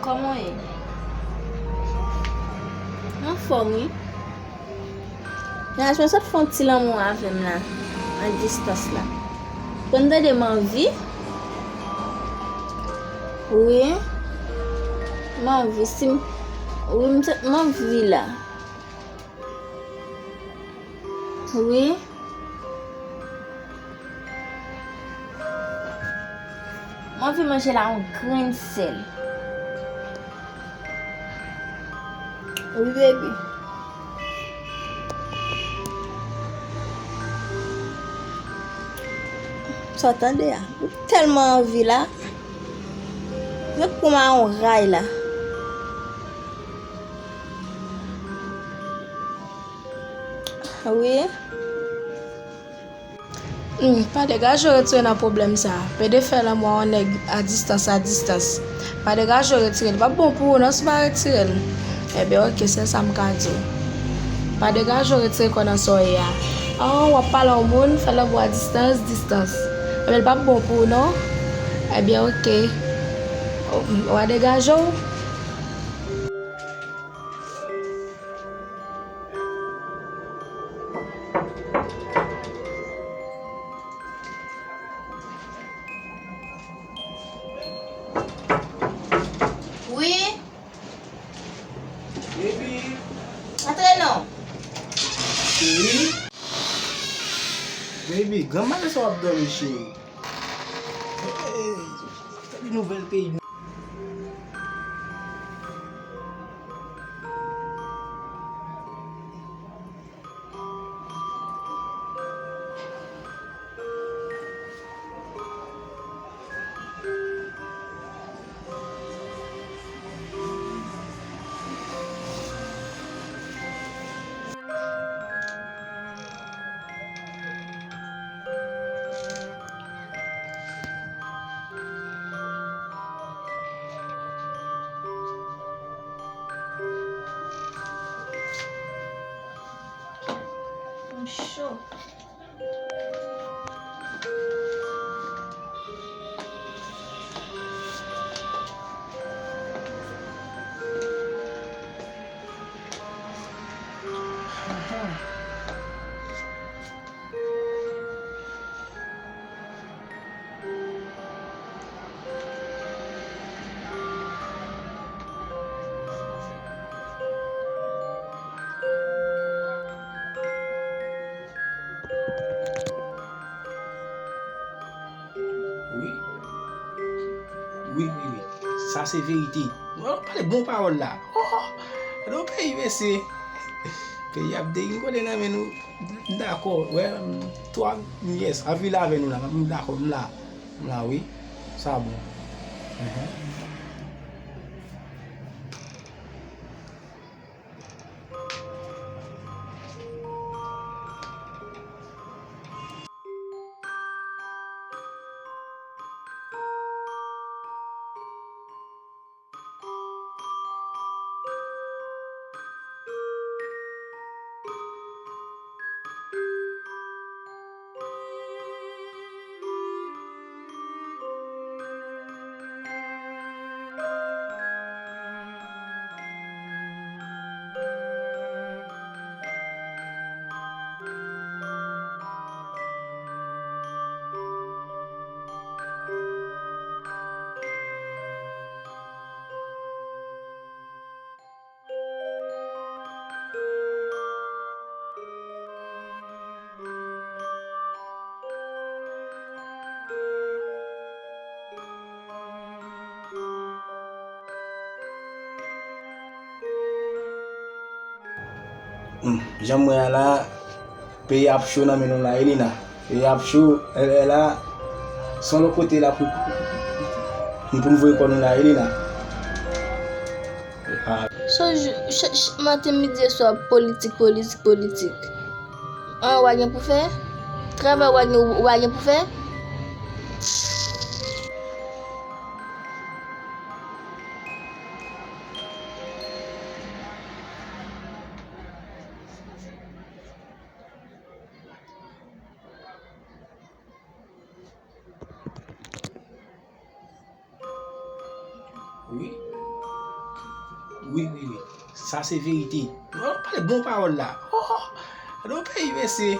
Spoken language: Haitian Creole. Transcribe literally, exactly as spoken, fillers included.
Kòman w ye? Anfòm, wi. Naj, mwen sot fè yon ti lanmou avè m la, an distans la. Konn tande m anvi? Wi. M anvi, si m, wi, m, m anvi la. Wi. M anvi manje la yon grenn sèl. Wi, baby. Sa w tande a? M tèlman anvi la. Yo pran m a yon ray la. Wi. Hmm, pa degaje w retire nan pwoblèm sa. Pede fè lanmou a yon nèg a distans, a distans. Pa degaje w retire l. Li p ap bon pou ou non si w pa retire l. Ebyen, oke, sèl sa m ka di w. Pa degaje w retire kò nan sa w ye a. An, w ap pale yon moun, fè lanmou a distans, distans. Ebyen, li p ap bon pou ou non. Ebyen, oke. W a degaje w. Wi. Baby. Antre non. Cheri. Baby, granm maten sa w ap dòmi, cheri. Hey, tande nouvèl peyi. M cho. Wi. Wi, wi, wi. Sa se verite. Nou pale bon pawòl la. Oh, nou peyi, mesye. Peyi ap degringole nan men nou. M dakò. Wè, m, twa, m, yes, anvi la avè nou la. M dakò, m la. M la, wi. Sa bon. Mhm. Hmm, jan m wè a la, peyi a ap cho nan men nou la, Elina. Peyi a ap cho, e, e la, se yon lòt kote la pou, pou nou voye kò nou la, Elina. Ah. Chak jou, chak, chak maten, midi e swa, politik, politik, politik. An, w a gen pou fè? Travay w a gen, w a gen pou fè? Wi. Wi, wi, wi. Sa se verite. Ou pale bon pawòl la. Oh, nou peyi, mesye.